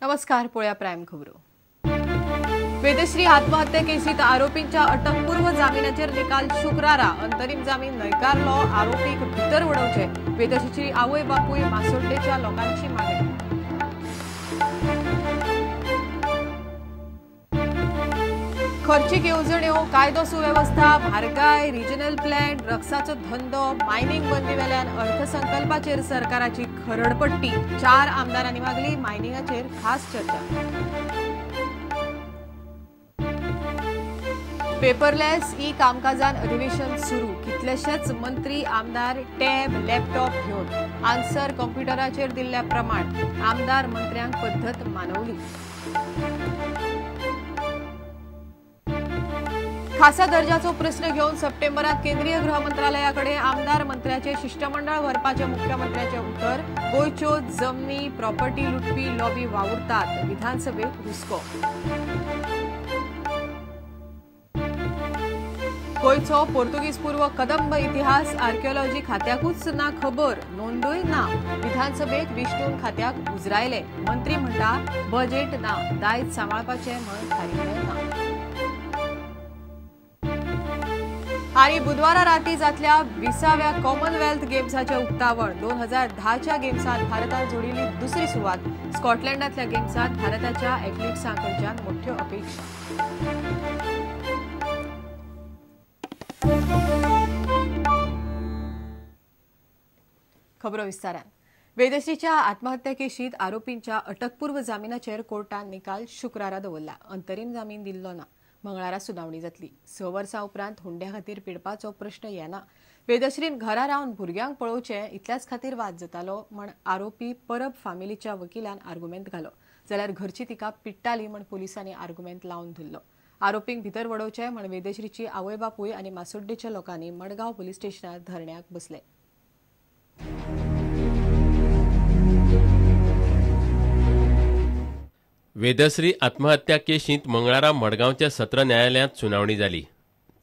नमस्कार, पळोवया प्रायम खबरो. वेदश्री आत्महत्या केसीत आरोपींच्या अटकपूर्व जामिनाचेर निकाल शुक्रारा. अंतरीम जामीन न्हयकारलो, आरोपीक भितर उडोवचे वेदश्रीची आवय बापूय मासोड्डेच्या लोकांची मागणी. खर्चीक येवजण्यो, कायदो सुवेवस्था, म्हारगाय, रिजनल प्लॅन, ड्रग्साचो धंदो, मायनिंग बंदी वेल्यान अर्थसंकल्पाचेर सरकाराची खरडपट्टी. 4 आमदारांनी मागली मायनिंगाचेर खास चर्चा. पेपरलेस ई कामकाजान अधिवेशन सुरू. कितलेशेच मंत्री आमदार टॅब लॅपटॉप घेवन आन्सर कॉम्प्युटराचेर दिल्ल्या प्रमाण आमदार मंत्र्यांक पद्दत मानवली. खासा दर्जाचो प्रस्न घेवन सप्टेंबरात केंद्रीय गृह मंत्रालयाकडे आमदार मंत्र्याचे शिष्टमंडळ व्हरपाचे मुख्यमंत्र्याचे उतर. गोंयच्यो जमनी प्रॉपर्टी लुटपी लॉबी वावुरतात, विधानसभेत हुस्को. गोंयचो पोर्तुगीज पूर्व कदंब इतिहास आर्किओलॉजी खात्याकूच ना खबर, नोंदूय ना. विधानसभेत विष्णून खात्याक उजरायले. मंत्री म्हणटा बजेट ना, दायज सांबाळपाचें म्हण थारिल्लें ना. आनी बुधवारा राती जातल्या 20व्या कॉमनवेल्थ गेम्साचें उक्तावण. 2010च्या गेम्सांत भारतान जोडिल्ली दुसरी सुवात. स्कॉटलंडांतल्या गेम्सांत भारताच्या एथलीट्सां कडच्यान मोठ्यो अपेक्षा. खबरो विस्तारान. वेदश्रीच्या आत्महत्या केशीत आरोपींच्या अटकपूर्व जामिनाचेर कोर्टान निकाल शुक्रारा दवरला. अंतरीम जामीन दिल्लो ना. मंगळारा सुनावणी जातली. 6 वर्सां उपरांत हुंड्या खातीर पिडपाचो प्रश्न येना. वेदश्रीन घरा रावन भुरग्यांक पळोवचें इतल्याच खातीर वाद जातालो म्हण आरोपी परब फामिलीच्या वकिलान आर्गुमेंत घालो. जाल्यार घरची तिका पिडटाली म्हण पुलिसांनी आर्गुमेंत लावन धरलो. आरोपींक भितर वडोवचे म्हण वेदश्रीची आवय बापूय आनी मासोड्डेच्या लोकांनी मडगांव पुलीस स्टेशनार धरण्याक बसले. वेदश्री आत्महत्या केशींत मंगळारा मडगांवच्या सत्र न्यायालयांत सुनावणी जाली.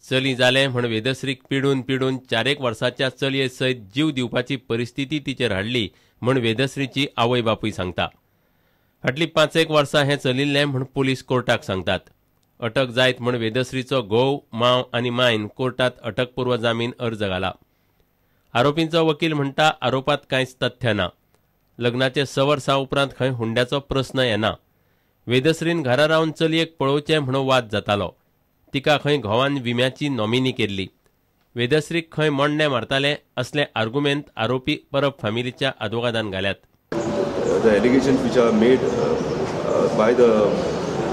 चली जालें म्हण वेदश्रीक पिडून पिडून 4 वर्साच्या चलये सयत जीव दिवपाची परिस्थिती तिचेर हाडली म्हण वेदश्रीची आवय बापूय सांगता. फाटलीं 5 वर्सां हें चलिल्लें म्हण पुलीस कोर्टाक सांगतात. अटक जायत म्हण वेदश्रीचो घोव, मांव आनी मायन कोर्टात अटकपूर्व जामीन अर्ज घाला. आरोपींचो वकील म्हणटा आरोपांत कांयच तथ्य ना. लग्नाचे 6 वर्सां उपरांत खंय हुंड्याचो प्रस्न येना. वेदश्रीन घरा रावन चलयेक पळोवचें म्हणून वाद जातालो. तिका खंय घोवान विम्याची नॉमिनी केल्ली. वेदश्रीक खंय मोडणे मारताले असले आर्गुमेंत आरोपी परब फामिलीच्या आदवोगादान घाल्यात. The allegations which are made by the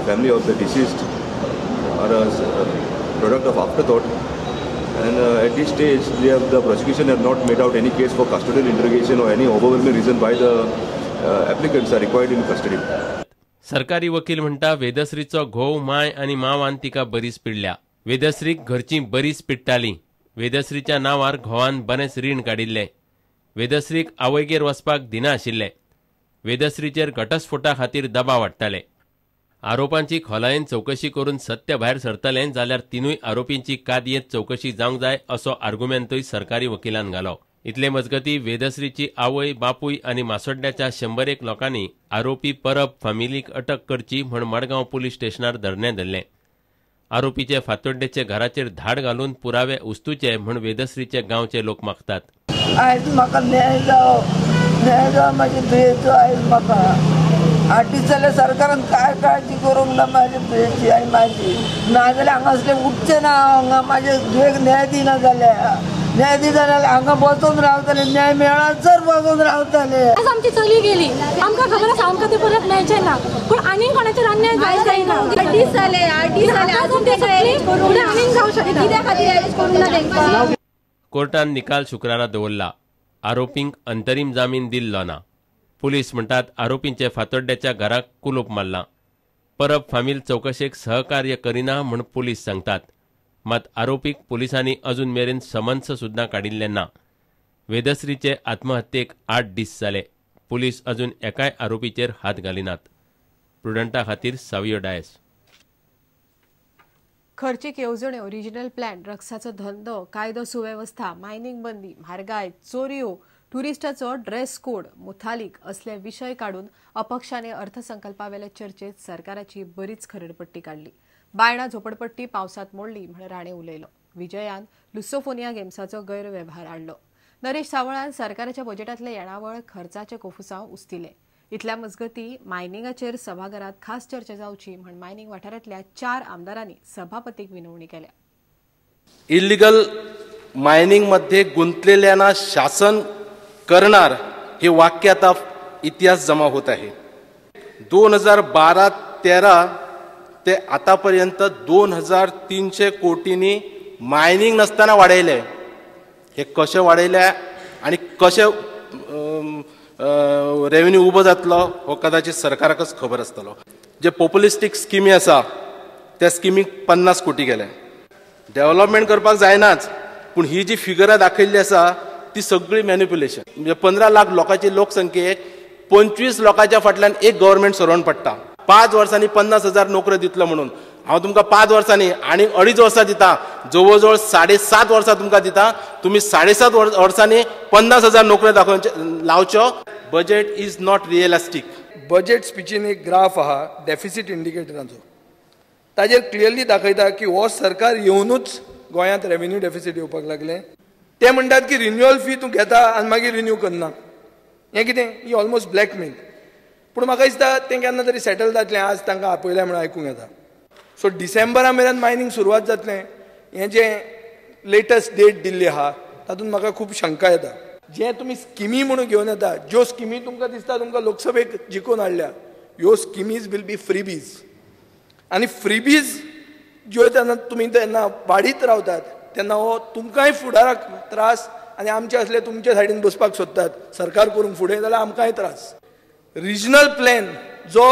family of the deceased are a product of afterthought, and at this stage the prosecution have not made out any case for custodial interrogation or any overwhelming reason why the applicants are required in custody. सरकारी वकील म्हणटा वेदश्रीचो घोव, माय आनी मावान तिका बरीच पिडल्या. वेदश्रीक घरची बरीच पिडटाली. वेदश्रीच्या नांवार घोवान बरेंच रीण काडिल्लें. वेदश्रीक आवयगेर वचपाक दिना आशिल्लें. वेदश्रीचेर घटस्फोटा खातीर दबाव वाडटाले. आरोपांची खोलायेन चवकशी करून सत्य भायर सरतलें जाल्यार 3 आरोपींची कादयेंत चवकशी जावंक जाय असो आर्गुमेंतूय सरकारी वकिलान घालो. इतले मजगती वेदश्रीची आवय, बापूय आनी मासोड्ड्याच्या 101 लोकांनी आरोपी परब फामिलीक अटक करची म्हण मडगांव पुलीस स्टेशनार धरणें धरलें. आरोपीचे फातोड्डेचे घराचेर धाड घालून पुरावे उस्तुचे म्हण वेदश्रीचे गांवचे लोक मागतात. आयज म्हाका न्याय जावो, न्याय जावो म्हाजे धुयेचो. आयज म्हाका 8 दीस जाल्यार सरकारान काय काळजी करूंक ना म्हाजे धुयेची आनी म्हाजी. नाजाल्यार हांगासले उठचें ना. हांगा म्हाजे धुयेक न्याय दिना जाल्यार, न्याय दिना जाल्यार हांगा बसून रावतले, न्याय मेळसर बसून रावतले. आज आमची चली गेली, आमकां खबर आसा आमकां ते परत मेळचें ना, पूण आनीक कोणाचेर अन्याय जाय जायना. 8 दीस जाले, 8 दीस जाले, अजून ते आनीक जावं शकता. कित्या खातीर अरेस्ट करूंक ना तेंकां? कोर्टान निकाल शुक्रारा दवरला. आरोपींक अंतरीम जामीन दिल्लो ना. पुलीस म्हणटात आरोपींचे फातोड्ड्याच्या घराक कुलूप मारलां. परब फामील चवकशेक सहकार्य करिना म्हूण पुलीस सांगतात. मात आरोपीक पुलिसांनी अजून मेरेन समन्स सुद्दां काडिल्लें ना. वेदश्रीचे आत्महत्येक 8 दीस जाले. पुलीस अजून एकाय आरोपीचेर हात घालिनात. प्रुडंटा खातीर सावियो डायस. खर्चीक येवजण्यो, रिजनल प्लॅन, ड्रग्साचो धंदो, कायदो सुवेवस्था, मायनिंग बंदी, म्हारगाय, चोरयो, ट्युरिस्टाचो ड्रेस कोड मुथालीक असले विशय काडून अपक्षाने अर्थसंकल्पावेल्या चर्चेत सरकाराची बरीच खरडपट्टी काडली. बायणा झोपडपट्टी पावसात मोडली म्हण राणे उलयलो. विजयान लुसोफोनिया गेम्साचो गैरवेव्हार हाडलो. नरेश सावळान सरकाराच्या बजेटांतले येणावळ खर्चाचे कोफुसांव उस्तिले. इतल्या मजगती मायनिंगाचेर सभाघरात खास चर्चा जावची म्हण मायनिंग वाठारांतल्या 4 आमदारांनी सभापतीक विनवणी केल्या. इलिगल मायनिंगमध्ये गुंतलेल्यांना शासन करणार हे वाक्य आता इतिहास जमा होत आहे. 2012-13 ते आतापर्यंत 2300 कोटींनी मायनिंग नसताना वाढयले. हे कशें वाडयले आनी कशें रेवेन्यू उबो जातलो हो कदाचित सरकाराकच खबर आसतलो. जे पॉप्युलिस्टीक स्किमी आसा त्या स्किमीक 50 कोटी गेले. डेव्हलपमेंट करपाक जायनाच, पूण ही जी फिगरां दाखयल्ली आसा ती सगळी मॅनिप्युलेशन. म्हणजे 15 लाख लोकांची लोकसंख्येक 25 लोकांच्या फाटल्यान एक गव्हर्मेंट सर्वंट पडटा. 5 वर्सांनी 50,000 नोकऱ्यो दितलो म्हणून हांव तुमकां 5 वर्सांनी आनी 2.5 वर्सां दिता, जवळ जवळ 7.5 वर्सां तुमकां दिता. तुमी 7.5 वर्सांनी 50,000 नोकऱ्यो दाखोवच्यो लावच्यो. Budget is not realistic. Budget स्पिचीन एक ग्राफ आहा डेफिसीट इंडिकेटरांचो, ताजेर क्लियरली दाखयता की हो सरकार येवनूच गोंयांत रेवेन्यू डेफिसीट येवपाक लागलें. ते म्हणटात की रिन्युअल फी तूं घेता आनी मागीर रिन्यू करना, हें कितें, ही ऑलमोस्ट ब्लॅकमेल. पूण म्हाका दिसता तें केन्ना तरी सेटल जातलें. आज तांकां आपयलें म्हणून आयकूंक येता. सो डिसेंबरा मेरेन मायनींग सुरवात जातलें हें जें लेटस्ट डेट दिल्ली आहा तातूंत म्हाका खूब शंका येता. जें तुमी स्किमी म्हणून घेवन येता, ज्यो स्किमी तुमकां दिसता तुमकां लोकसभेक जिखून हाडल्या, ह्यो स्किमीज will be freebies. आनी फ्रीबीज ज्यो तेन्ना तुमी तेन्ना वाडीत रावतात तेन्ना हो तुमकांय फुडाराक त्रास, आनी आमचे असले तुमचे सायडीन बसपाक सोदतात सरकार करूंक फुडें जाल्यार आमकांय त्रास. रिजनल प्लॅन जो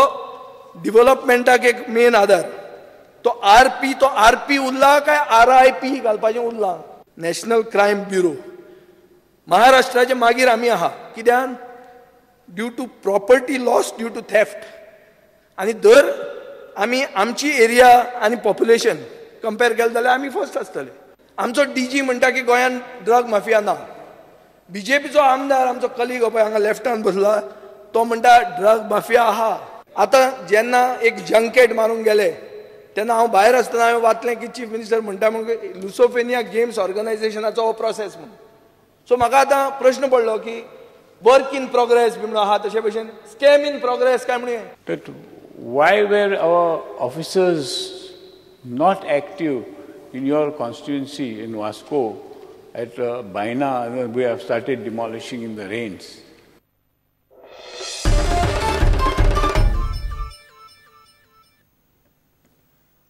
डिवलपमेंटाक एक मेन आदार, तो आरपी, तो आरपी उरला काय आरआयपी घालपाचें उरला. नॅशनल क्रायम ब्युरो महाराष्ट्राचे मागीर आमी आहा, कित्यान due to property loss due to theft. आनी दर आमी आमची एरिया आनी पॉप्युलेशन कंपेर केलें जाल्यार आमी फर्स्ट आसतले. आमचो डीजी म्हणटा की गोंयांत ड्रग माफिया ना. बीजेपीचो आमदार आमचो कलीग पळय हांगा लेफ्टान बसला, तो म्हणटा ड्रग माफिया आहा. आतां जेन्ना एक जंकेट मारूंक गेले तेन्ना हांव भायर आसतना हांवें वाचलें की चीफ मिनिस्टर म्हणटा म्हणून लुसोफेनिया गेम्स ऑर्गनायझेशनाचो हो प्रोसेस म्हणून. सो म्हाका आतां प्रश्न पडलो की वर्क इन प्रोग्रेस बी म्हणून आहा, तशे भशेन स्कॅम इन प्रोग्रेस काय म्हणून. Why were our officers not active in your constituency in Vasco at Baina? We have started demolishing in the rains.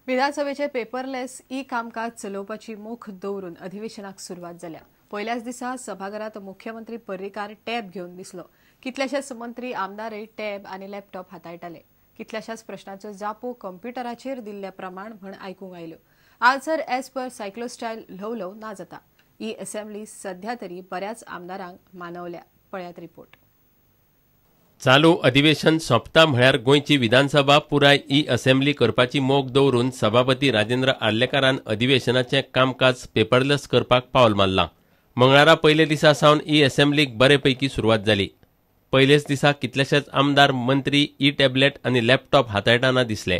विधानसभेचे पेपरलेस ई कामकाज चलोवपाची मोख दवरून अधिवेशनाक सुरवात जाल्या. पयल्याच दिसा सभाघरात मुख्यमंत्री पर्रीकार टॅब घेवन दिसलो. कितल्याशाच मंत्री आमदारय टॅब आनी लॅपटॉप हाताळटाले. कितल्याशाच प्रश्नाचो जापो कंप्युटराचेर दिल्ल्या प्रमाण म्हण आयकूंक आयल्यो. आन्सर एज पर सायक्लोस्टायल ल्हव ल्हव ना जाता. ई असेंब्ली सध्या तरी बऱ्याच आमदारांक मानवल्या. पळयात रिपोर्ट. चालू अधिवेशन सोंपता म्हळ्यार गोंयची विधानसभा पुराय ई असेंब्ली करपाची मोख दवरून सभापती राजेंद्र आर्लेकारान अधिवेशनाचें कामकाज पेपरलेस करपाक पावल मारलां. मंगळारा पयले दिसा सावन ई असेंब्लीक बरे पैकी सुरवात जाली. पयलेच दिसा कितलेशेच आमदार मंत्री ई टॅबलेट आनी लॅपटॉप हाताळटाना दिसले.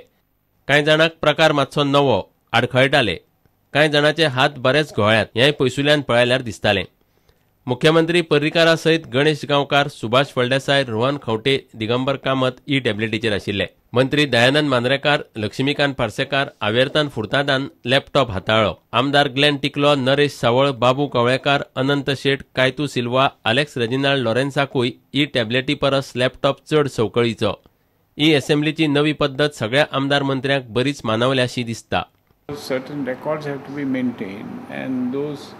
कांय जाणांक प्रकार मातसो नवो आडखळटाले. कांय जाणांचे हात बरेच घोळ्यात हेंय पयसुल्यान पळयल्यार दिसतालें. मुख्यमंत्री पर्रीकारा सयत गणेश गांवकार, सुभाष फळदेसाय, रोहन खंवटे, दिगंबर कामत ई टॅबलेटीचेर आशिल्ले. मंत्री दयानंद मांद्रेकार, लक्ष्मीकांत पार्सेकार, आवेर्तान फुर्तादान लॅपटॉप हाताळ्ळो. आमदार ग्लॅन टिकलो, नरेश सावळ, बाबू कवळेकार, अनंत शेट, कायतू सिल्वा, आलेक्स रेजिनाल्ड लॉरेन्साकूय ई टॅबलेटी परस लॅपटॉप चड संवकळीचो. ई असेंब्लीची नवी पद्दत सगळ्या आमदार मंत्र्यांक बरीच मानवल्याशी दिसता. Certain records have to be maintained and those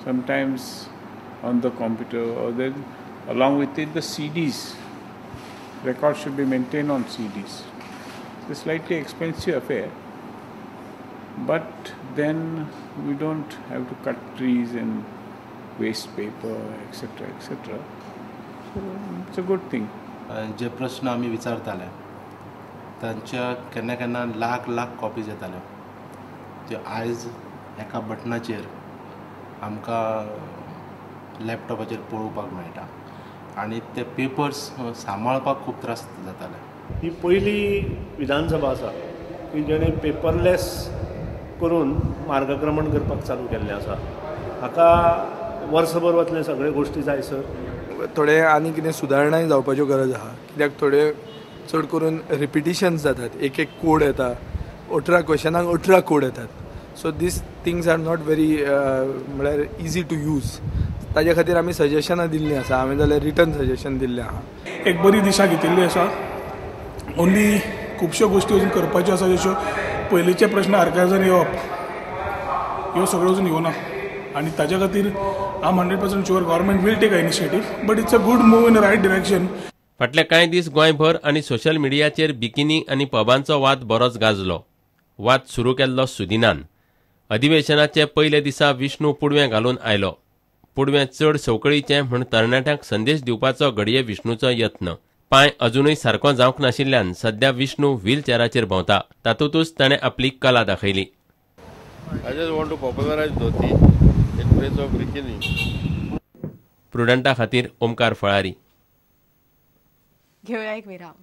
sometimes on the computer or then along with it the CDs. Records should be maintained on CDs. It's a slightly expensive affair, but then we don't have to cut trees and waste paper, etc., etc. So it's a good thing. जे प्रश्न आमी विचारताले तांच्या केन्ना केन्ना lakh lakh copies येताल्यो, त्यो आयज एका बटनाचेर आमकां लॅपटॉपाचेर पळोवपाक मेळटा आनी ते पेपर्स सांबाळपाक खूब त्रास जाताले. ही पयली विधानसभा आसा की जेणे पेपरलेस करून मार्गक्रमण करपाक चालू केल्लें आसा. हाका वर्सभर वतले सगळे गोश्टी जाय सर. थोडे आनी कितें सुदारणाय जावपाच्यो गरज आसा, कित्याक थोडे चड करून रिपिटिशन्स जातात. एक एक कोड येता, 18 क्वेशनाक 18 कोड येतात. So these things are not very म्हळ्यार इजी टू यूज. ताजे खातीर आमी सजेशनां दिल्लीं आसा, हांवें जाल्यार रिटर्न सजेशन दिल्लें आसा. एक बरी दिशा घेतिल्ली आसा. ओन्ली खुबश्यो गोश्टी अजून करपाच्यो आसा, जश्यो पयलींचे प्रश्न आर्कायव्सान येवप ह्यो सगळ्यो अजून येवना आनी ताज्या खातीर I am 100% sure government will take a initiative, but it's a good move in the right direction. फाटले कांय दीस गोंयभर आनी सोशल मिडियाचेर बिकिनी आनी पबांचो वाद बरोच गाजलो. वाद सुरू केल्लो सुदिनान. अधिवेशनाचे पयले दिसा विष्णू पुडवें घालून आयलो. पुडवें चड संवकळीचें म्हूण तरणाट्यांक संदेश दिवपाचो घडये विष्णूचो यत्न. पांय अजुनूय सारको जावंक नाशिल्ल्यान सध्या विष्णू व्हीलचेराचेर भोंवता. तातूंतच ताणें आपली कला दाखयली. I just want to popularize dhoti in place of bikini. प्रुडंटा खातीर ओमकार फळारी. घेऊया एक विराम.